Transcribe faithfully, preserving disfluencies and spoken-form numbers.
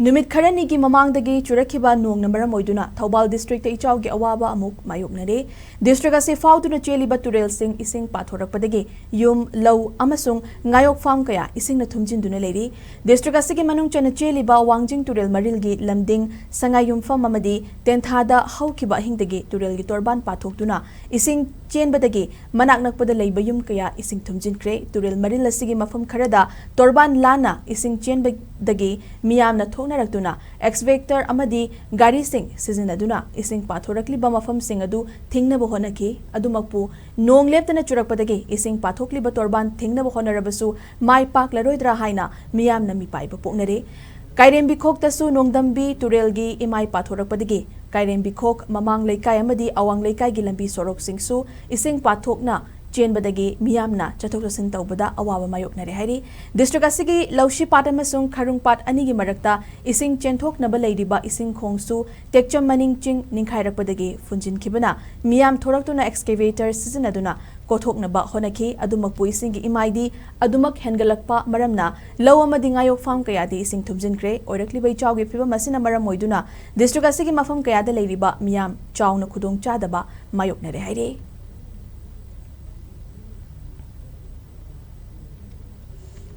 ꯅꯨꯃꯤꯠ ꯈꯔꯅꯤꯒꯤ ꯃꯃꯥꯡꯗꯒꯤ ꯆꯨꯔꯛꯈꯤꯕ ꯅꯣꯡꯅ ꯃꯔꯝ ꯑꯣꯏꯗꯨꯅ ꯊꯧꯕꯥꯜ ꯗꯤꯁꯇ꯭ꯔꯤꯛꯇ ꯏꯆꯥꯎꯒꯤ ꯑꯋꯥꯕ ꯑꯃꯨꯛ ꯃꯥꯌꯣꯛꯅꯔꯦ꯫ ꯗꯤꯁꯇ꯭ꯔꯤꯛ ꯑꯁꯤ ꯐꯥꯎꯗꯨꯅ ꯆꯦꯜꯂꯤꯕ ꯇꯨꯔꯦꯜꯁꯤꯡ ꯏꯁꯤꯡ ꯄꯥꯊꯣꯔꯛꯄꯗꯒꯤ ꯌꯨꯝ, ꯂꯧ ꯑꯃꯁꯨꯡ ꯉꯥꯌꯣꯛ ꯐꯥꯝ ꯀꯌꯥ ꯏꯁꯤꯡꯅ ꯊꯨꯝꯖꯤꯟꯗꯨꯅ ꯂꯩꯔꯤ꯫ ꯗꯤꯁꯇ꯭ꯔꯤꯛ ꯑꯁꯤꯒꯤ ꯃꯅꯨꯡ ꯆꯟꯅ ꯆꯦꯜꯂꯤꯕ ꯋꯥꯡꯖꯤꯡ ꯇꯨꯔꯦꯜ ꯃꯔꯤꯜꯒꯤ ꯂꯝꯗꯤꯡ ꯁꯉꯥꯏꯌꯨꯝꯐꯝ ꯑꯃꯗꯤ ꯇꯦꯟꯊꯥꯗ ꯍꯧꯈꯤꯕ ꯑꯍꯤꯡꯗꯒꯤ ꯇꯨꯔꯦꯜꯒꯤ ꯇꯣꯔꯕꯥꯟ ꯄꯥꯊꯣꯛꯇꯨꯅ ꯏꯁꯤꯡ ꯆꯦꯟꯕꯗꯒꯤ ꯃꯅꯥꯛ ꯅꯛꯄꯗ ꯂꯩꯕ ꯌꯨꯝ ꯀꯌꯥ ꯏꯁꯤꯡ ꯊꯨꯝꯖꯤꯟꯈ꯭ꯔꯦ꯫ ꯇꯨꯔꯦꯜ ꯃꯔꯤꯜ ꯑꯁꯤꯒꯤ ꯃꯐꯝ ꯈꯔꯗ ꯇꯣꯔꯕꯥꯟ ꯂꯥꯟꯅ ꯏꯁꯤꯡ ꯆꯦꯟꯕꯗꯒꯤ ꯃꯤꯌꯥꯝꯅ ꯊꯣꯛꯅꯔꯛꯇꯨꯅ excavator ꯑꯃꯗꯤ ꯒꯥꯔꯤꯁꯤꯡ ꯁꯤꯖꯤꯟꯅꯗꯨꯅ ꯏꯁꯤꯡ ꯄꯥꯊꯣꯔꯛꯂꯤꯕ ꯃꯐꯝꯁꯤꯡ ꯑꯗꯨ ꯊꯤꯡꯅꯕ ꯍꯣꯠꯅꯈꯤ꯫ ꯑꯗꯨꯃꯛꯄꯨ ꯅꯣꯡ ꯂꯦꯞꯇꯅ ꯆꯨꯔꯛꯄꯗꯒꯤ ꯏꯁꯤꯡ ꯄꯥꯊꯣꯛꯂꯤꯕ ꯇꯣꯔꯕꯥꯟ ꯊꯤꯡꯅꯕ ꯍꯣꯠꯅꯔꯕꯁꯨ ꯃꯥꯏ ꯄꯥꯛꯂꯔꯣꯏꯗ꯭ꯔꯥ ꯍꯥꯏꯅ ꯃꯤꯌꯥꯝꯅ ꯃꯤꯄꯥꯏꯕ ꯄꯣꯛꯅꯔꯦ꯫ ꯀꯥꯏꯔꯦꯝꯕꯤꯈꯣꯛꯇꯁꯨ ꯅꯣꯡꯗꯝꯕꯤ ꯇꯨꯔꯦꯜꯒꯤ ꯏꯃꯥꯏ ꯄꯥꯊꯣꯔꯛꯄꯗꯒꯤ ꯀꯥꯏꯔꯦꯝꯕꯤꯈꯣꯛ ꯃꯃꯥꯡ ꯂꯩꯀꯥꯏ ꯑꯃꯗꯤ ꯑꯋꯥꯡ ꯂꯩꯀꯥꯏꯒꯤ ꯂꯝꯕꯤ ꯁꯣꯔꯣꯛꯁꯤꯡꯁꯨ ꯏꯁꯤꯡ ꯄꯥꯊꯣꯛꯅ ꯆꯦꯟꯕꯗꯒꯤ ꯃꯤꯌꯥꯝꯅ ꯆꯠꯊꯣꯛ ꯆꯠꯁꯤꯟ ꯇꯧꯕꯗ ꯑꯋꯥꯕ ꯃꯥꯌꯣꯛꯅꯔꯦ ꯍꯥꯏꯔꯤ꯫ ꯗꯤꯁꯇ꯭ꯔꯤꯛ ꯑꯁꯤꯒꯤ ꯂꯧꯁꯤꯄꯥꯠ ꯑꯃꯁꯨꯡ ꯈꯔꯨꯡꯄꯥꯠ ꯑꯅꯤꯒꯤ ꯃꯔꯛꯇ ꯏꯁꯤꯡ ꯆꯦꯟꯊꯣꯛꯅꯕ ꯂꯩꯔꯤꯕ ꯏꯁꯤꯡ ꯈꯣꯡꯁꯨ ꯇꯦꯛꯆꯝ ꯃꯅꯤꯡ ꯆꯤꯡ ꯅꯤꯡꯈꯥꯏꯔꯛꯄꯗꯒꯤ ꯐꯨꯟꯖꯤꯟꯈꯤꯕꯅ ꯃꯤꯌꯥꯝ ꯊꯣꯔꯛꯇꯨꯅ excavator ꯁꯤꯖꯤꯟꯅꯗꯨꯅ ꯀꯣꯊꯣꯛꯅꯕ ꯍꯣꯠꯅꯈꯤ꯫ ꯑꯗꯨꯃꯛꯄꯨ ꯏꯁꯤꯡꯒꯤ ꯏꯃꯥꯏꯗꯤ ꯑꯗꯨꯃꯛ ꯍꯦꯟꯒꯠꯂꯛꯄ ꯃꯔꯝꯅ ꯂꯧ ꯑꯃꯗꯤ ꯉꯥꯌꯣꯛ ꯐꯥꯝ ꯀꯌꯥꯗꯤ ꯏꯁꯤꯡ ꯊꯨꯝꯖꯤꯟꯈ꯭ꯔꯦ꯫ ꯑꯣꯏꯔꯛꯂꯤꯕ ꯏꯆꯥꯎꯒꯤ ꯐꯤꯕꯝ ꯑꯁꯤꯅ ꯃꯔꯝ ꯑꯣꯏꯗꯨꯅ ꯗꯤꯁꯇ꯭ꯔꯤꯛ ꯑꯁꯤꯒꯤ ꯃꯐꯝ ꯀꯌꯥꯗ ꯂꯩꯔꯤꯕ ꯃꯤꯌꯥꯝ ꯆꯥꯎꯅ ꯈꯨꯗꯣꯡ ꯆꯥꯗꯕ ꯃꯥꯌꯣꯛꯅꯔꯦ ꯍꯥꯏꯔꯤ꯫